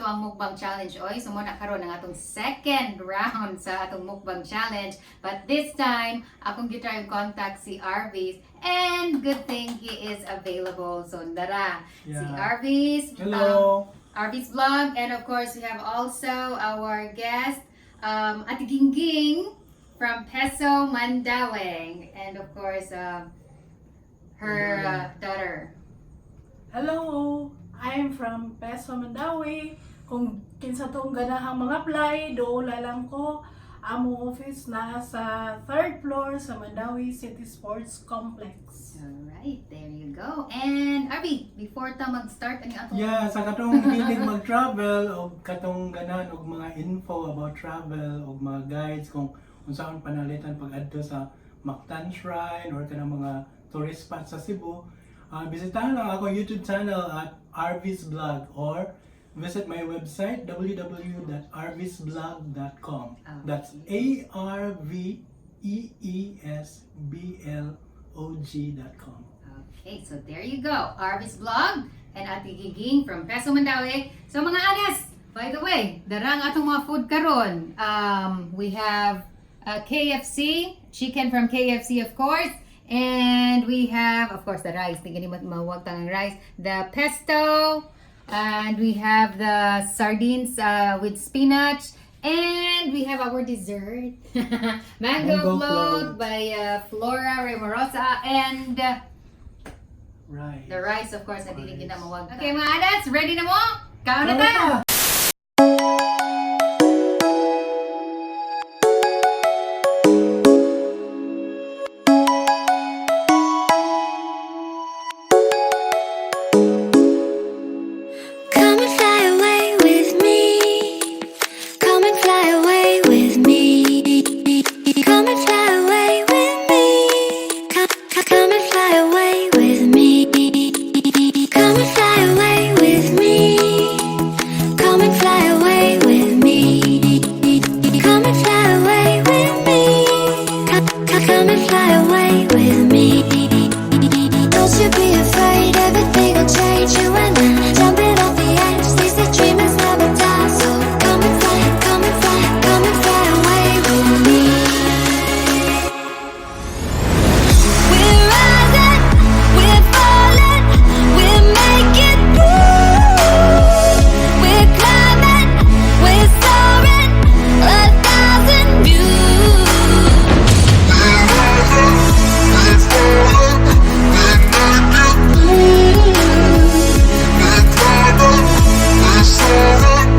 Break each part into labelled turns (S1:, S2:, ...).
S1: ang mukbang challenge oy. So mao na karon ang atong second round sa atong mukbang challenge. But this time, akong gitry contact si Arvis and good thing he is available. So dara si Arvis.
S2: Hello.
S1: Arvis Vlog, and of course we have also our guest, Ate Gingging from Peso Mandaue, and of course her daughter.
S3: Hello! I'm from Peso Mandaue. Kung kinsa tong ganahang mga apply, doula lang ko. Among office na sa third floor sa Mandaue City Sports Complex.
S1: Alright, there you go. And Arby, before ta mag-start ang atong
S2: Yeah, sa katong hilig mag-travel o katong ganahan og mga info about travel o mga guides kung unsaon panalitan pag-adto sa Mactan Shrine or kanang mga tourist spots sa Cebu, bisitahan lang ako YouTube channel at Arvis Vlog or visit my website www.arvisblog.com. That's A R V E E S B L O G.com.
S1: Okay, so there you go. Arvis Vlog and Ate Giging from Peso Mandaue. So mga anas, by the way, darang atong mga food karon. We have KFC, chicken from KFC, of course. And we have, of course, the rice. Tingnan mo mawag ang rice. The pesto. And we have the sardines with spinach. And we have our dessert, mango
S2: Mango
S1: float
S2: float.
S1: By Flora Remorosa. And
S2: Right.
S1: the rice, of course, na dili
S2: Rice.
S1: Kita mawag. Okay, mga adas, ready na mo? Kaon na ta!
S4: Come and fly away with me. Come and fly away with me. Come and fly away with me. Come, come and fly away with me. Come and fly away with me. Come and fly away with me. Come and fly away with me. Come, come and fly away with me. Don't you be afraid, everything will change. You and I, jumping off the edge. They say dreamers never die. So come and fly, come and fly, come and fly away with me. We're rising, we're falling, we make it through. We're climbing, we're soaring, a thousand views.
S5: We're falling, we make it through. We're climbing, we're soaring,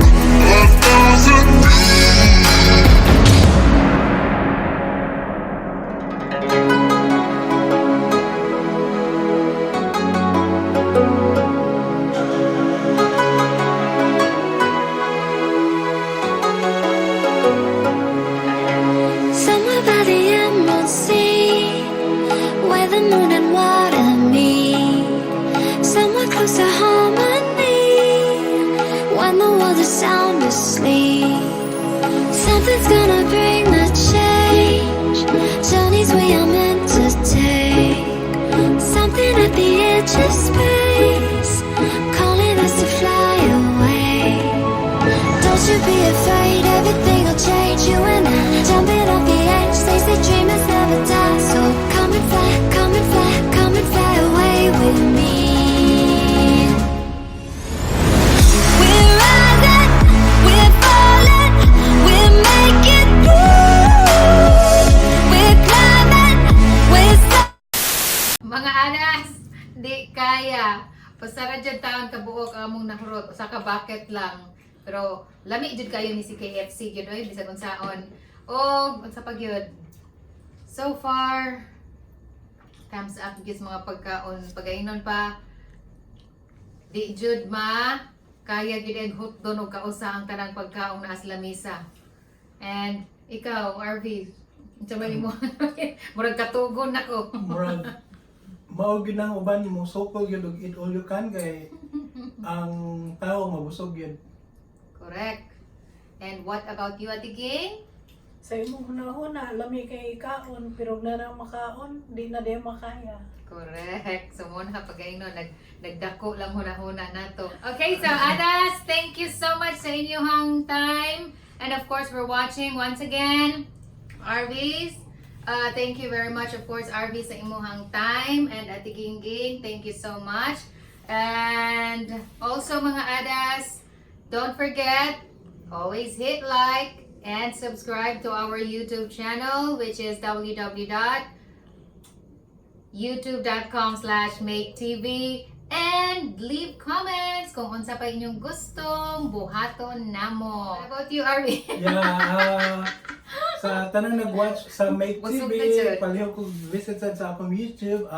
S5: a thousand views.
S4: Somewhere by the emerald sea, where the moon and water meet. Somewhere close to harmony, when the world is sound asleep. Something's gonna bring the change. Journeys we are meant to take. Something at the edge of space, calling us to fly away. Don't you be afraid, everything will change. You and I, jumping off the edge. They say dreamers never die. So come and fly, come and fly, come and fly away with me. We're rising, we're falling, we make it through. We're climbing, we're
S1: Mga anas, di kaya. Pasara dyan taon kabuok ang among nahurot. Usa ka bucket lang. Pero lami jud kayo ni si KFC gyud oy, bisag unsaon. O unsa pa gyud. So far, thumbs up gyud sa mga pagkaon. Pagainon pa, di jud ma kaya gyud ang hotdog og kausa ang tanang pagkaon naa sa lamisa. And ikaw, RV, unsa may mo? Murag katugon nako.
S2: Murag mao gyud nang uban mo sukol gyud og eat all you can kay ang tao mabusog gyud.
S1: Correct. And what about you, Ate Ging?
S3: Sa imong hunahuna, lami kay ikaon, pero na nang makaon, di na di makaya.
S1: Correct. So mao na pagaino nagdako lang huna-huna nato. Okay, so Adas, thank you so much sa inyong time and of course for watching once again. Arvies, thank you very much, of course, Arvies, sa imuhang time and Ate Gingging, thank you so much. And also, mga Adas, don't forget, always hit like and subscribe to our YouTube channel, which is www.youtube.com/maketv and leave comments kung unsa pa inyong gustong buhaton namo. What about you, Arvi?
S2: Yeah, sa tanang nag-watch sa Make
S1: Busog
S2: TV,
S1: na jud.
S2: palihog ko visit sad sa akong YouTube,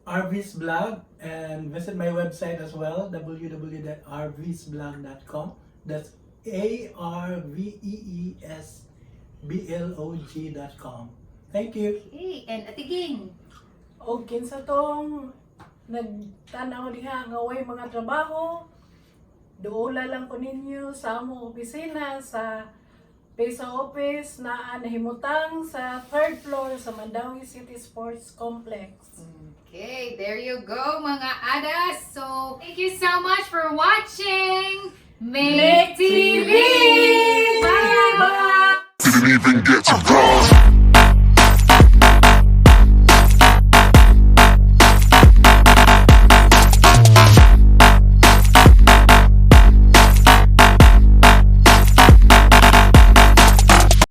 S2: Arvis Vlog, and visit my website as well, www.arvisblog.com. That's arveesblog.com. Thank you.
S1: Hey, and Ate Ging.
S3: O kinsa tong nagtanaw diha nga way mga trabaho, duola lang ko ninyo sa among opisina sa PESA office na nahimutang sa third floor sa Mandaue City Sports Complex.
S1: Okay, there you go, mga Adas. So, thank you so much for watching Make
S3: Make
S1: TV!
S3: TV!
S1: Bye!
S3: Bye!
S5: Didn't even get to